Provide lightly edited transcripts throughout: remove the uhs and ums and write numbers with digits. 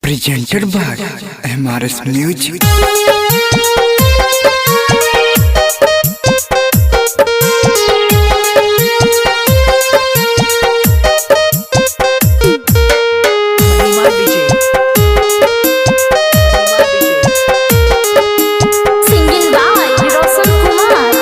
Presented by MRS Music. Mahima DJ. Mahima DJ. Singing by Roshan Kumar.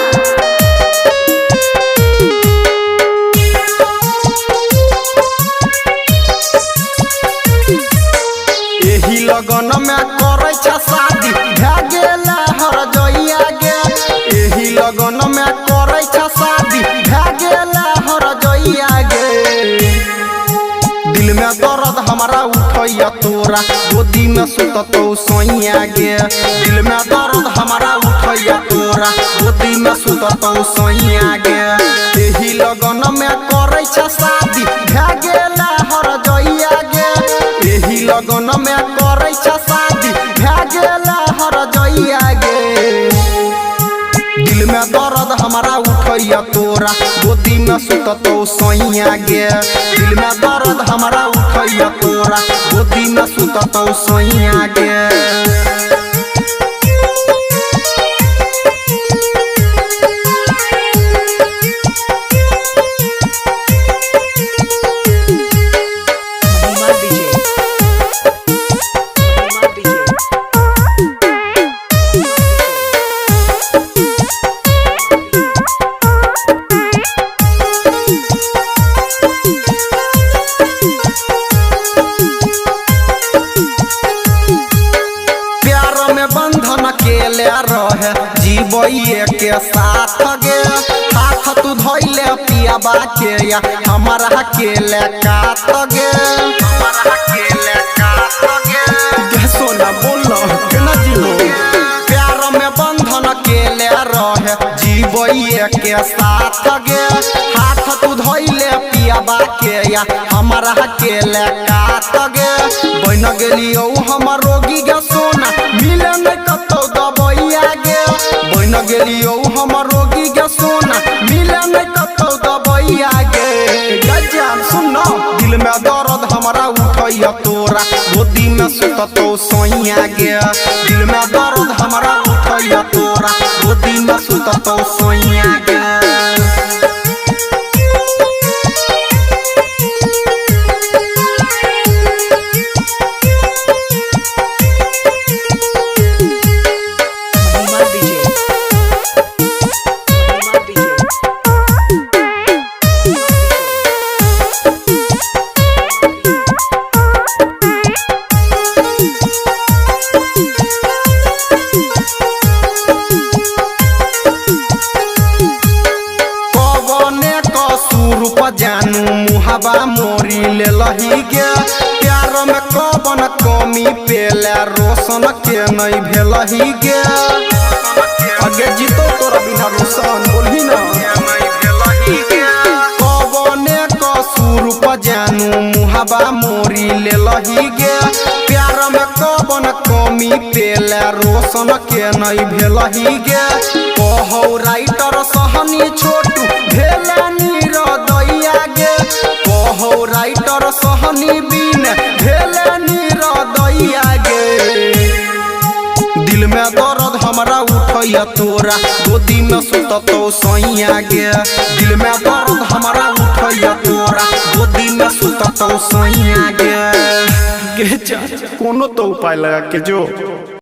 एही लगन में करै छ शादी भए गेल हर जइया गे। एही लगन में करै छ शादी भए गेल हर जइया गे। दिल में दर्द हमारा उठैया तोरा गोदी में सुततौ सोइया गे। दिल में दर्द हमारा उठैया तोरा गोदी में सुततौ सोइया गे। एही लगन में करै छ शादी भए गेल हर जइया गे। एही लगन में करै छ शादी भए गेल हर जइया गे। दिल में दर्द हमारा उठैया तोरा गोदी में सुततौ सोइया गे। दिल में दर्द हमारा उठैया तोरा गोदी में सुततौ सोइया गे। Mahima DJ. Mahima DJ. प्यार में बंधन केले रहे जीवइए के साथ गे। हाथ तू धइले पियाबा के या हमारा केले कात गे। हमारा केले कात गे। गे सोना बोल केना जीवो। प्यार में बंधन केले रहे जीवइए के साथ गे। हाथ तू धइले पियाबा के या हमारा केले कात गे। बन गेलियौ हमर रोगी गे सोना मिले नहीं कतौ दबैया गे। बन गेलियौ हमर रोगी गे सोना मिले नहीं कतौ दबैया गे। गजान सुन दिल में दर्द हमारा उठैया तोरा गोदी में सुततौ सोइया गे। दिल में दर्द हमारा उठैया तोरा गोदी में सुततौ सोइया गे। Mahima DJ. Mahima DJ. कवने कसूर पर जानू मुहाबा मोरी लेलही गे। प्यार में कवन कमी पेले रोशन के नहीं भेलही गे। अगे जीतो तोरा बिना रोशन बोलही ना। कवने कसूर पर जानू मुहाबा मोरी लेलही गे। प्यार में कवन कमी पेले रोशन के नहीं भेलही गे। कहौ राइटर सहनी छोटू भेला नीरदैया गे। कहौ राइटर सहनी बिन भेला नीरदैया गे। दिल में दर्द हमारा उठैया तोरा गोदी में सुततौ सोइया गे। दिल में दर्द हमारा उठैया तोरा गोदी में सुततौ सोइया गे। गे कोनो तो उपाय लगा के जो।